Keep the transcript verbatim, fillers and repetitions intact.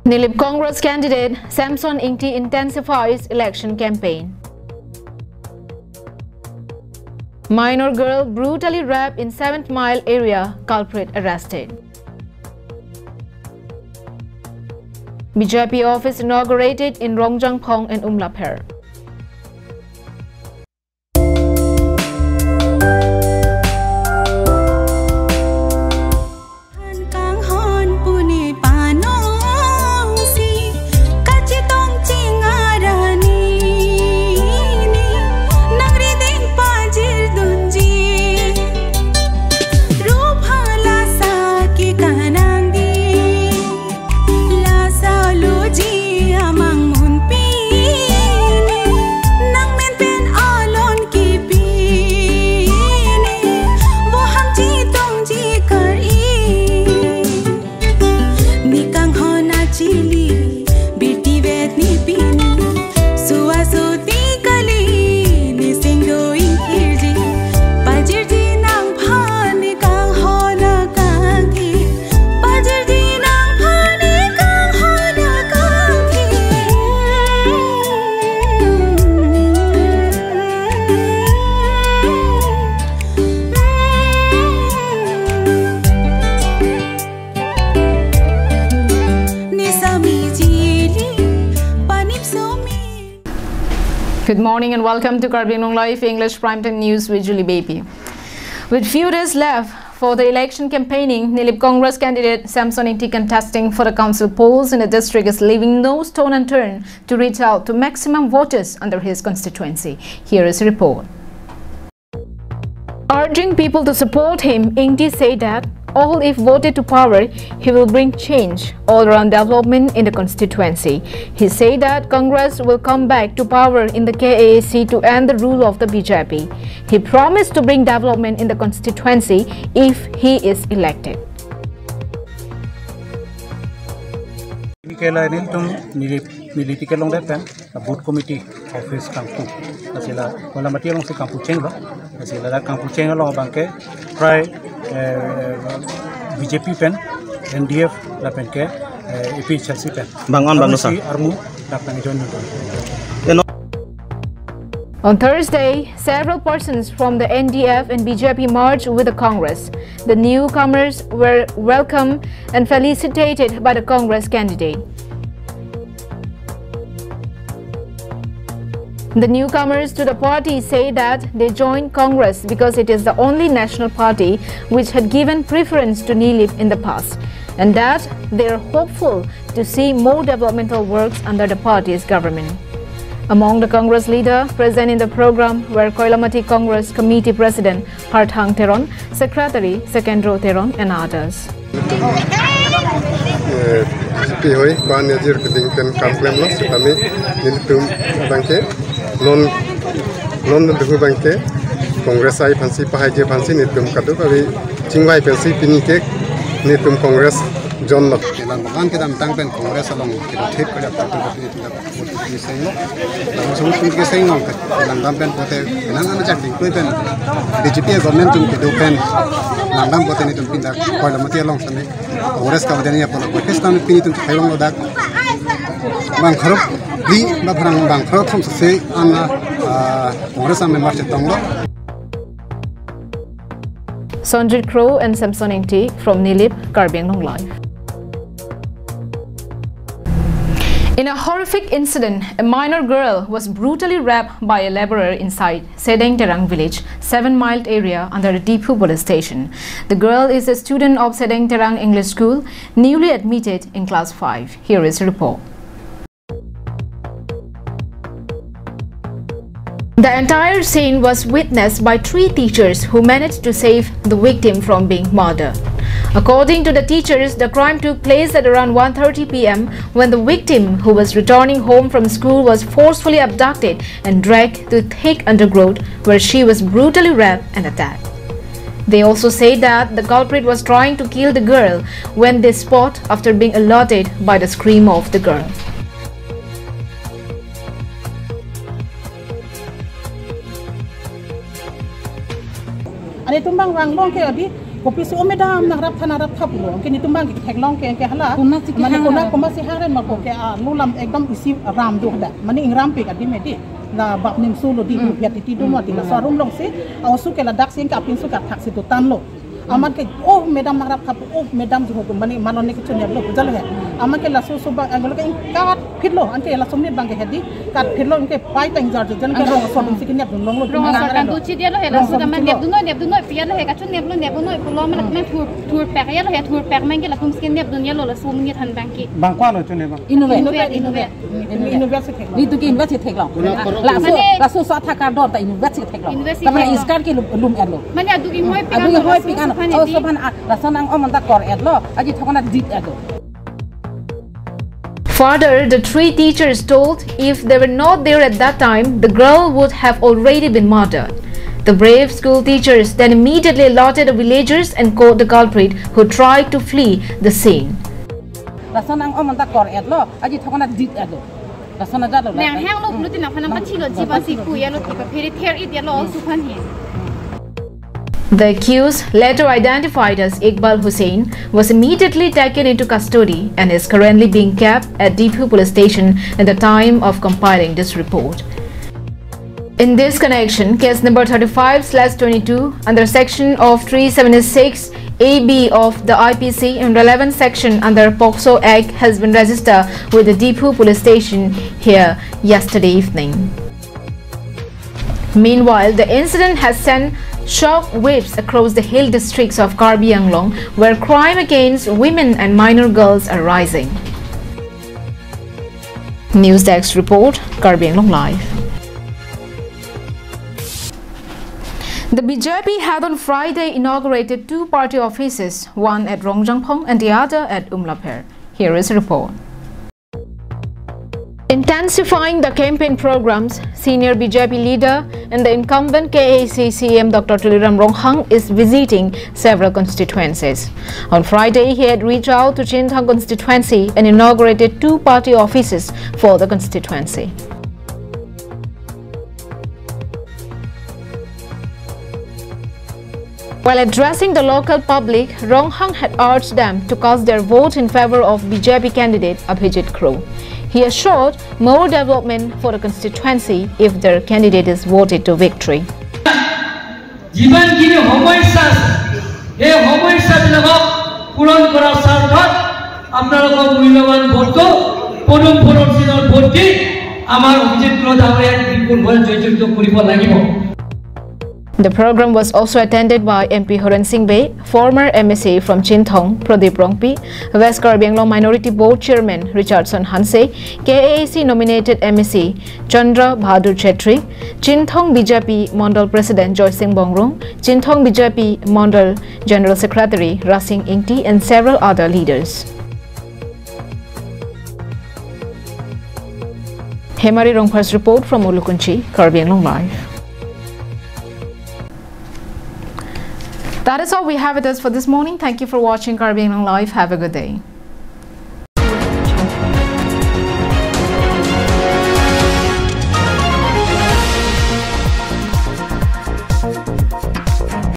Nilip Congress candidate Samson Ingti intensifies election campaign. Minor girl brutally raped in seventh Mile area, culprit arrested. B J P office inaugurated in Rongjangphong and Umlapher. Kanghon puni panongsi, kachetong chingarani, nangrideng pajirdunji, rupha lasa ke kanangdi. Lasa loji amang munpi ne, nang men pen alon kipi ne, boham chetongji kar-i. Ne kanghon achili, birti vet ne pini, suwa suti kali, ne singdo ingkirji, pajirji nangphan ne kanghon akangki. Pajirji nangphan ne kanghon akangki. Ne sami chili, panip somi. Good morning and welcome to Karbi Anglong Live English Primetime News with Julie Baby. With few days left for the election campaigning, Nilip Congress candidate Samson Ingti, contesting for the council polls in the district, is leaving no stone unturned to reach out to maximum voters under his constituency. Here is a report. Urging people to support him, Ingti said that all if voted to power, he will bring change, all-round development in the constituency. He said that Congress will come back to power in the K A A C to end the rule of the B J P. He promised to bring development in the constituency if he is elected. Neli ke la nelitum neli, neli ticket longle pen booth committee office kangpu. Lasi la Koilamati alongsi kangpu chenglo. Lasi la kangpu cheng along abangke prai, eh, B J P pen, N D F lapen ke, eh, A P H L C pen. Bang on, bang on, armu sir. Si armu lapen join nonton. Eno. On Thursday, several persons from the N D F and B J P merged with the Congress. The newcomers were welcomed and felicitated by the Congress candidate. The newcomers to the party say that they joined Congress because it is the only national party which had given preference to Nilip in the past, and that they are hopeful to see more developmental works under the party's government. Among the Congress leader present in the program were Koilamati Congress Committee President Harthang Teron, Secretary Sekendro Teron and others. Eh, P H O I, Ban Ajir keding pen kam klemlo, setame nelitum abangke non, non duhu abangke Congress ai aphansi, pahaiji aphansi nelitum kadokave chingvai pensi pini ke nelitum Congress join lo. Kelang bagan kedamtang pen Congress along kedo thip kaliap tu tu tu tu. Vote keseng lo. Langsung vote keseng lo. Langdam pen pote nang ana chak ding koi pen B J P government tum kedo pen langdam pote nelitum pindak Koilamati along sene Congress ka wadani apolo. Congress kami pini tum thailong lo dak. Bang kharok di ba pharang bang kharok thom se ana, ah, Congress a member chetong lo. Sonjit Kro and Samson Ingti from Nilip, Karbi Anglong Live. In a horrific incident, a minor girl was brutally raped by a laborer inside Sedeng Terang village, seven Mile area under the Diphu police station. The girl is a student of Sedeng Terang English School, newly admitted in class five. Here is a report. The entire scene was witnessed by three teachers who managed to save the victim from being murdered. According to the teachers, the crime took place at around one thirty P M when the victim, who was returning home from school, was forcefully abducted and dragged to thick undergrowth, where she was brutally raped and attacked. They also said that the culprit was trying to kill the girl when they spot after being alerted by the scream of the girl. Are tumbang rang long ke abi, Kopisi, "O madam, nangrap tha, nangrap tha," pulo. Anke netum abang ke theklong ke, anke hala. Konatsi mane kehang kona, ha? Komatsi hangren ma ko ke, ah, lo lam ekdom isi ram do hadak. Mane ingrampik adim hedi. La bap nimso lo di, hmm, biat titi do mati la, hmm, so arum alongsi, aoso ke ladak si anke apinso ke athaksi dotanlo. Amat ke, "O madam, nangrap tha," pu, "O madam," juho pu, mane malone kechonep lo, jalo he. Amat ke laso so abang, anglo ke ingkat phitlo, anke laso monit abang ke hedi, kat phitlo, anke pai tang jar jar, anke, ah, rong asor, hmm, si kenep dun longlo, rong asor, nang kan relo. Duchi dia lo he, rong laso asor dam duchi lo. Nep dun noi, nep dun noi, pia lo he, kachonep lo, nep dun noi, pulo, mane, hmm, mane thur, thurpek ya lo he, thurpek, mane ke latum si kenep dun ya lo, laso monit aphan abang ke. Bang ko-an lo chonep abang? Inutvet. Inutvet, inutvet. Inutvet. Inutvet si theklong. Netum ke inutvet si theklong. Kona, kona. Laso, mane laso so athak kardom ta inutvet si theklong. Inutvet si theklong. Ta mane iskar ke lum, lum-etlo. Mane aduk inghoipik, aduk inghoipik ano, ano. Aoso aphan, ah, lason ang-om anta kor-etlo. Aji thokna dit-etlo. Further, the three teachers told if they were not there at that time, the girl would have already been murdered. The brave school teachers then immediately alerted the villagers and caught the culprit, who tried to flee the scene. Lason ang-om anta kor-etlo, aji thokna dit-etlo. Lason ajatlo. Nang hang lo, hmm, pulo tin aphan nang pachilo, nang jiba si pachilo, pu ya lo, tipa phere ther-it ya lo, hmm, aoso aphan he. The accused, later identified as Iqbal Hussain, was immediately taken into custody and is currently being kept at Diphu Police Station at the time of compiling this report. In this connection, case number thirty-five slash twenty-two, under section of three seventy-six A B of the I P C and relevant section under POCSO Act, has been registered with the Diphu Police Station here yesterday evening. Meanwhile, the incident has sent shock waves across the hill districts of Karbi Anglong, where crime against women and minor girls are rising. News Desk Report, Karbi Anglong Live. The B J P had on Friday inaugurated two party offices, one at Rongjangphong and the other at Umlapher. Here is a report. Intensifying the campaign programs, senior B J P leader and the incumbent K A A C C E M Doctor Tuliram Ronghang is visiting several constituencies. On Friday, he had reached out to Chinthong constituency and inaugurated two party offices for the constituency. While addressing the local public, Ronghang had urged them to cast their vote in favor of B J P candidate Abhijit Kro. He assured more development for the constituency if their candidate is voted to victory. যিমানখিনি সমস্যা আছে, সেই সমস্যাবিলাকক পূৰণ কৰাৰ স্বাৰ্থত আপোনালোকৰ মূল্যৱান ভোটটো পদুম ফুলৰ চিনৰ ভোট দি আমাৰ অভিজিত কৃষ্ণ ডাঙৰীয়াক বিপুল ভোটে জয়যুক্ত কৰিব লাগিব। The program was also attended by M P Horen Sing Bey, former M A C from Chinthong, Pradip Rongpi, West Karbi Anglong Minority Board Chairman Richardson Hanse, K A A C nominated M A C Chandra Bahadur Chetri, Chinthong B J P Mondal President Joy Sing Bongrung, Chinthong B J P Mondal General Secretary Rasing Ingti, and several other leaders. Hemari Rongphar's report from Ulukunchi, Karbi Anglong Live. That is all we have with us for this morning. Thank you for watching Karbi Anglong Live. Have a good day.